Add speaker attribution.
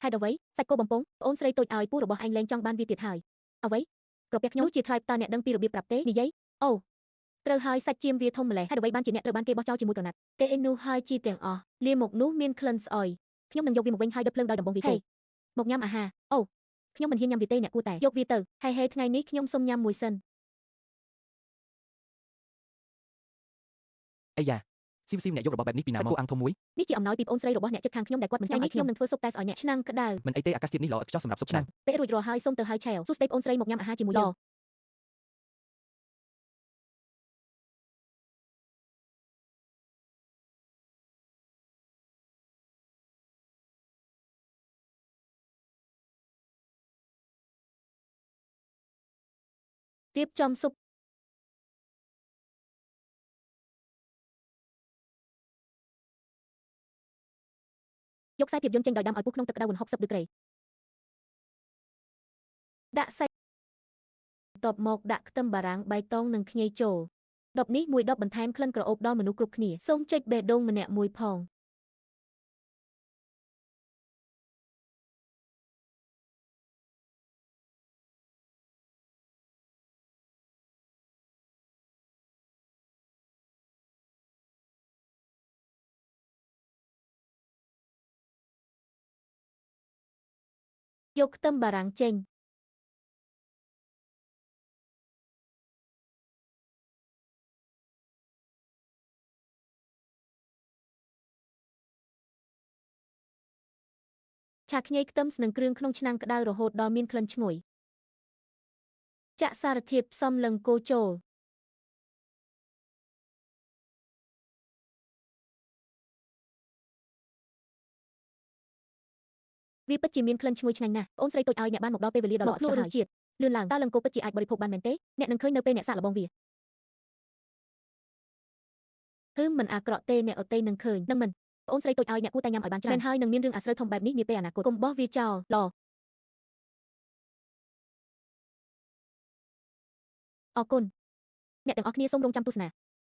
Speaker 1: ហេតុអ្វីសាច់គោបំពង់ប្អូនស្រីតូចឲ្យពូរបស់ឯងលែងចង់បានវាទៀតហើយអ្វីក្រពះខ្ញុំជា tribe តើអ្នកដឹងពីរបៀបប្រាប់ទេនិយាយអូត្រូវហើយសាច់ចៀមវាធំម្លេះហេតុអ្វីបានជាអ្នកត្រូវបានគេបោះចោលជាមួយក្រណាត់ទេឯនោះហើយជីទាំងអស់លាមកនោះមានក្លិនស្អុយខ្ញុំនឹងយកវាមកវិញហើយដុតភ្លើងដោយដំបងវាគោមកញ៉ាំអាហារអូខ្ញុំមិនហ៊ានញ៉ាំវាទេអ្នកគួរតែយកវាទៅហេហេថ្ងៃនេះខ្ញុំសុំញ៉ាំមួយសិន
Speaker 2: អីយ៉ាស៊ីស៊ីអ្នកយករបស់បែបនេះពីណាមកសាច់គោអាំងធំមួយ
Speaker 1: នេះជាអំណោយពីប្អូនស្រីរបស់អ្នកជិតខាងខ្ញុំដែលគាត់មិនចង់ឲ្យខ្ញុំនឹងធ្វើស៊ុបតែស្អុយអ្នកឆ្នាំងក្តៅ
Speaker 2: មិនអីទេអាកាសធាតុនេះល្អឥតខ្ចោះសម្រាប់ស៊ុបឆ្នាំង
Speaker 1: ពេលរួចរាល់ហើយសូមទៅហៅឆែវសួស្តីប្អូនស្រីមកញ៉ាំអាហារជាមួយយើងរៀបចំស៊ុបយកខ្សែភាពយន្តចេញដោយដាំឲ្យពុះក្នុងទឹកក្តៅ60ដឺក្រេដាក់សាច់តបមកដាក់ខ្ទឹមបារាំងបៃតងនិងខ្ញីចូលដបនេះមួយដបបន្ថែមក្លិនក្រអូបដល់មនុស្សគ្រប់គ្នាសូមចុចបេះដូងម្នាក់មួយផងយកខ្ទឹមបារាំងចេញឆាខ្ញីខ្ទឹមស្នឹងគ្រឿងក្នុងឆ្នាំងក្តៅរហូតដល់មានក្លិនឈ្ងុយចាក់សារធាតុផ្សំលឹងគោចូលវាពិតជាមានក្លិនឈ្ងុយឆ្ងាញ់ណាស់អូនស្រីតូចឲ្យអ្នកបានមកដល់ពេលវេលាដ៏ល្អខ្ចោះហើយជាតិលឿនឡើងតើលឹងគោពិតជាអាចបរិភោគបានមែនទេអ្នកនឹងឃើញនៅពេលអ្នកសាកល្បងវាហឹមមិនអាក្រក់ទេអ្នកអតីនឹងឃើញនឹងមិនអូនស្រីតូចឲ្យអ្នកគួរតែញ៉ាំឲ្យបានច្រើនមែនហើយនឹងមានរឿងអាស្រូវធំបែបនេះនាពេលអនាគតកុំបោះវាចោលល្អអរគុណអ្នកទាំងអស់គ្នាសូមរងចាំទស្សនា